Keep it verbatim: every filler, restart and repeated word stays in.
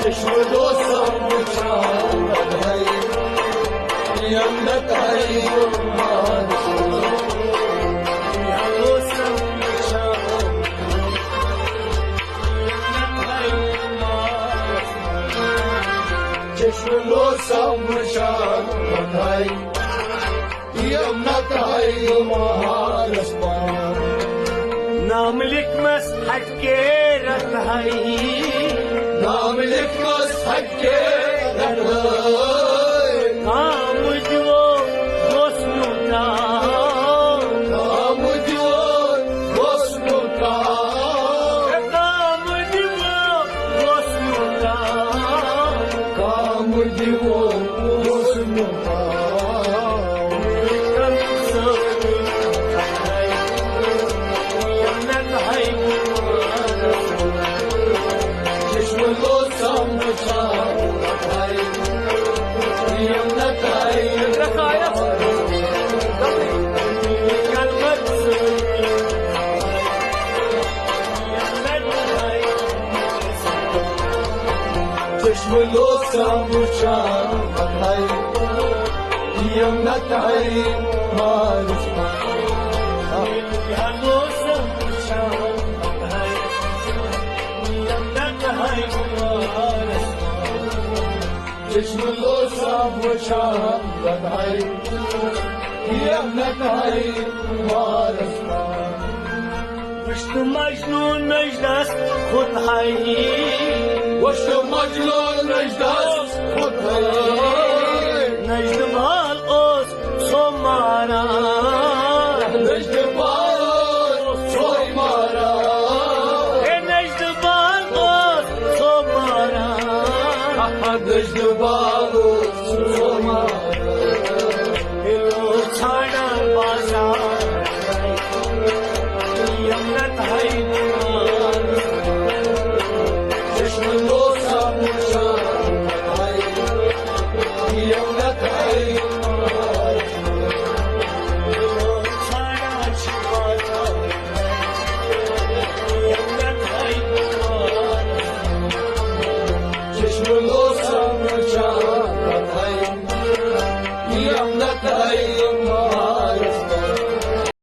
چشم دوستم وچھان بدہائی، یم نتائی مارس۔ چشم دوستم وچھان بدہائی، یم نتائی مارس پان۔ نام لیکھمس ہٹکے رتہائی۔ نام لیکھمس ہٹکے رتہائی۔ کام دیو گوس نوتا۔ کام دیو گوس نوتا۔ کام دیو گوس نوتا۔ کام دیو گوس نوتا۔ چشم دوستم وچھان بدہائی، یم نتائی مارس پان۔ چشم دوستم وچھان بدہائی، یم نتائی مارس پان۔ وُچھ تہٕ مجنون نجدس خود ہائی۔ وُچھ تہٕ مجنون نجدس خود ہائی۔ نجد بال اوس سو ماران۔ نجد بال اوس سوے ماران۔ اے نجد بال اوس سو ماران۔ نجد بال اوس سوے ماران۔ ژھانڈان بازار، یم نتائی۔ چشم دوستم وچھان بدہائی، یم نتائی۔